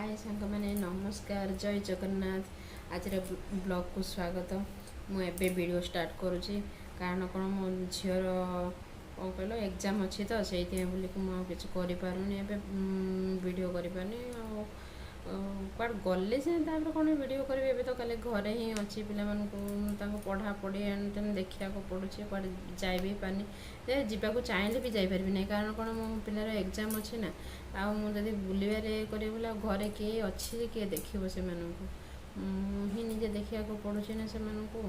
ହାଏ ସାଙ୍ଗମାନେ, ନମସ୍କାର, ଜୟ ଜଗନ୍ନାଥ। ଆଜିର ବ୍ଲଗ୍କୁ ସ୍ୱାଗତ। ମୁଁ ଏବେ ଭିଡ଼ିଓ ଷ୍ଟାର୍ଟ କରୁଛି, କାରଣ କ'ଣ ମୋ ଝିଅର କ'ଣ କହିଲ ଏକ୍ଜାମ୍ ଅଛି ତ, ସେଇଥିପାଇଁ ବୋଲିକି ମୁଁ ଆଉ କିଛି କରିପାରୁନି, ଏବେ ଭିଡ଼ିଓ କରିପାରୁନି। ଆଉ କୁଆଡ଼େ ଗଲେ ସିନା ତାପରେ କ'ଣ ଭିଡ଼ିଓ କରିବି। ଏବେ ତ କାଲି ଘରେ ହିଁ ଅଛି, ପିଲାମାନଙ୍କୁ ତାଙ୍କୁ ପଢ଼ାପଢ଼ି ଏଣୁ ତେଣୁ ଦେଖିବାକୁ ପଡ଼ୁଛି, କୁଆଡ଼େ ଯାଇ ବି ପାରୁନି। ଯେ ଯିବାକୁ ଚାହିଁଲେ ବି ଯାଇପାରିବି ନାହିଁ, କାରଣ କ'ଣ ମୋ ପିଲାର ଏକ୍ଜାମ୍ ଅଛି ନା। ଆଉ ମୁଁ ଯଦି ବୁଲିବାରେ କରିବି ବୋଲେ ଆଉ ଘରେ କିଏ ଅଛି ଯେ କିଏ ଦେଖିବ ସେମାନଙ୍କୁ? ମୁଁ ହିଁ ନିଜେ ଦେଖିବାକୁ ପଡ଼ୁଛି ନା ସେମାନଙ୍କୁ,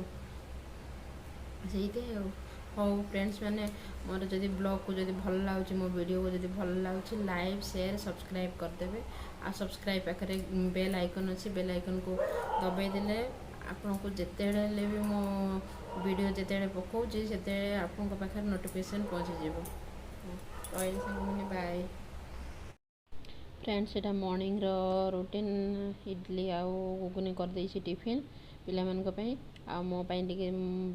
ସେଇଥିପାଇଁ ଆଉ। ହଉ ଫ୍ରେଣ୍ଡସ୍ ମାନେ, ମୋର ଯଦି ବ୍ଲଗ୍କୁ ଯଦି ଭଲ ଲାଗୁଛି, ମୋ ଭିଡ଼ିଓକୁ ଯଦି ଭଲ ଲାଗୁଛି, ଲାଇକ୍ ସେୟାର ସବସ୍କ୍ରାଇବ୍ କରିଦେବେ। ଆଉ ସବସ୍କ୍ରାଇବ୍ ପାଖରେ ବେଲ୍ ଆଇକନ୍ ଅଛି, ବେଲ୍ ଆଇକନ୍କୁ ଦବାଇ ଦେଲେ ଆପଣଙ୍କୁ ଯେତେବେଳେ ହେଲେ ବି ମୋ ଭିଡ଼ିଓ ଯେତେବେଳେ ପକାଉଛି, ସେତେବେଳେ ଆପଣଙ୍କ ପାଖରେ ନୋଟିଫିକେସନ୍ ପହଞ୍ଚିଯିବ। ରହିଲି ସାଙ୍ଗମାନେ, ବାଏ। ଫ୍ରେଣ୍ଡ, ସେଇଟା ମର୍ଣ୍ଣିଂର ରୁଟିନ୍। ଇଡ଼ଲି ଆଉ ଘୁଗୁନି କରିଦେଇଛି ଟିଫିନ୍ ପିଲାମାନଙ୍କ ପାଇଁ, ଆଉ ମୋ ପାଇଁ ଟିକେ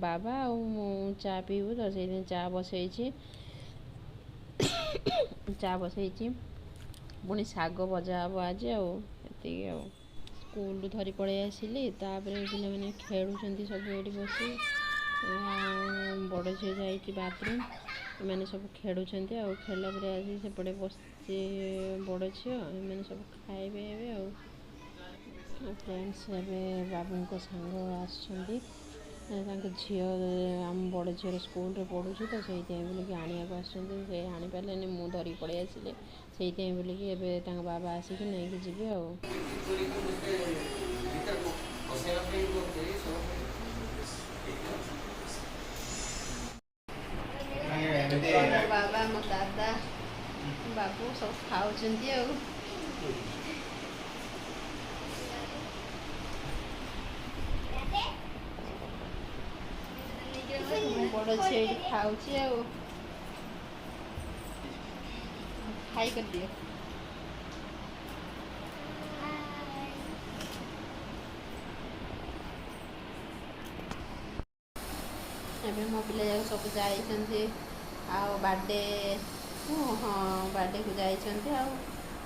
ବାବା ଆଉ ମୁଁ ଚା ପିଇବୁ ତ, ସେଇଥିପାଇଁ ଚା ବସେଇଛି। ଚା ବସେଇଛି, ପୁଣି ଶାଗ ଭଜା ହେବ ଆଜି, ଆଉ ଏତିକି। ଆଉ ସ୍କୁଲରୁ ଧରି ପଳେଇ ଆସିଲି। ତାପରେ ପିଲାମାନେ ଖେଳୁଛନ୍ତି ସବୁ ଏଠି ବସି। ବଡ଼ ଝିଅ ଯାଇଛି ବାଥରୁମ୍, ଏମାନେ ସବୁ ଖେଳୁଛନ୍ତି। ଆଉ ଖେଳିଲା ପରେ ଆସି ସେପଟେ ବସିଛି ବଡ଼ ଝିଅ। ଏମାନେ ସବୁ ଖାଇବେ ଏବେ। ଆଉ ଫ୍ରେଣ୍ଡସ୍, ଏବେ ବାବୁଙ୍କ ସାଙ୍ଗ ଆସିଛନ୍ତି। ତାଙ୍କ ଝିଅ ଆମ ବଡ଼ ଝିଅର ସ୍କୁଲରେ ପଢ଼ୁଛି ତ, ସେଇଥିପାଇଁ ବୋଲିକି ଆଣିବାକୁ ଆସିଛନ୍ତି। ସେ ଆଣିପାରିଲେନି, ମୁଁ ଧରିକି ପଳେଇ ଆସିଲି। ସେଇଥିପାଇଁ ବୋଲିକି ଏବେ ତାଙ୍କ ବାବା ଆସିକି ନେଇକି ଯିବେ। ଆଉ ମୋ ବାବା, ମୋ ଦାଦା, ବାବୁ ସବୁ ଖାଉଛନ୍ତି। ଆଉ ମୋ ବଡ଼ ଝିଅ ଏଇଠି ଖାଉଛି। ଆଉ ଖାଇ କରିଦିଅ। ଏବେ ମୋ ପିଲା ଯାକ ସବୁ ଯାଇଛନ୍ତି ଆଉ ବାର୍ଥଡେ, ହଁ, ବାର୍ଥଡେକୁ ଯାଇଛନ୍ତି। ଆଉ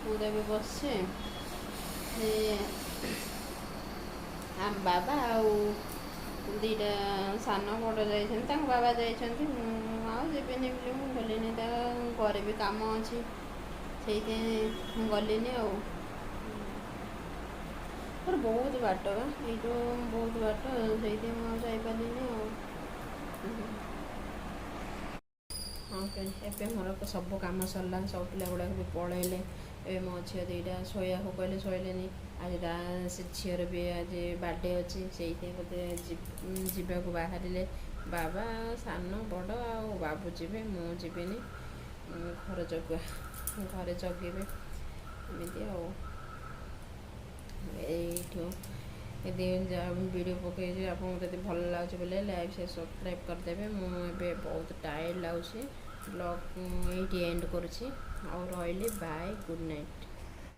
ମୁଁ ତ ଏବେ ବସିଛି। ସେ ଆମ ବାବା ଆଉ ଦୁଇଟା ସାନ ବଡ଼ ଯାଇଛନ୍ତି, ତାଙ୍କ ବାବା ଯାଇଛନ୍ତି। ମୁଁ ଆଉ ଯିବିନି ବୋଲି ମୁଁ ଗଲିନି। ତା ଘରେ ବି କାମ ଅଛି, ସେଇଥିପାଇଁ ମୁଁ ଗଲିନି। ଆଉ ମୋର ବହୁତ ବାଟ ବା ଏଇଠୁ, ବହୁତ ବାଟ, ସେଇଥିପାଇଁ ମୁଁ ଆଉ ଯାଇପାରିଲିନି। ଆଉ ହଁ ଫ୍ରେଣ୍ଡ, ଏବେ ମୋର ସବୁ କାମ ସରିଲା, ସବୁ ପିଲା ଗୁଡ଼ାକ ବି ପଳେଇଲେ। ଏବେ ମୋ ଝିଅ ଦୁଇଟା ଶୋଇବାକୁ କହିଲେ, ଶୋଇଲେନି। ଆଜି ତା ସେ ଝିଅର ବି ଆଜି ବାର୍ଥଡେ ଅଛି, ସେଇଥିପାଇଁ ବୋଧେ ଯିବାକୁ ବାହାରିଲେ। ବାବା, ସାନ ବଡ଼ ଆଉ ବାବୁ ଯିବେ, ମୁଁ ଯିବିନି। ଘର ଜଗୁଆ ଘରେ ଜଗିବେ ଏମିତି। ଆଉ ଏଇଠୁ ଯଦି ଯାହା ଭିଡ଼ିଓ ପକେଇଛି, ଆପଣଙ୍କୁ ଯଦି ଭଲ ଲାଗୁଛି ବୋଲେ ଲାଇକ୍ ସେୟାର ସବସ୍କ୍ରାଇବ୍ କରିଦେବେ। ମୁଁ ଏବେ ବହୁତ ଟାୟାର୍ଡ଼ ଲାଗୁଛି, ବ୍ଲଗ୍ ଏଇଠି ଏଣ୍ଡ କରୁଛି। ଆଉ ରହିଲି, ବାଏ, ଗୁଡ଼୍ ନାଇଟ୍।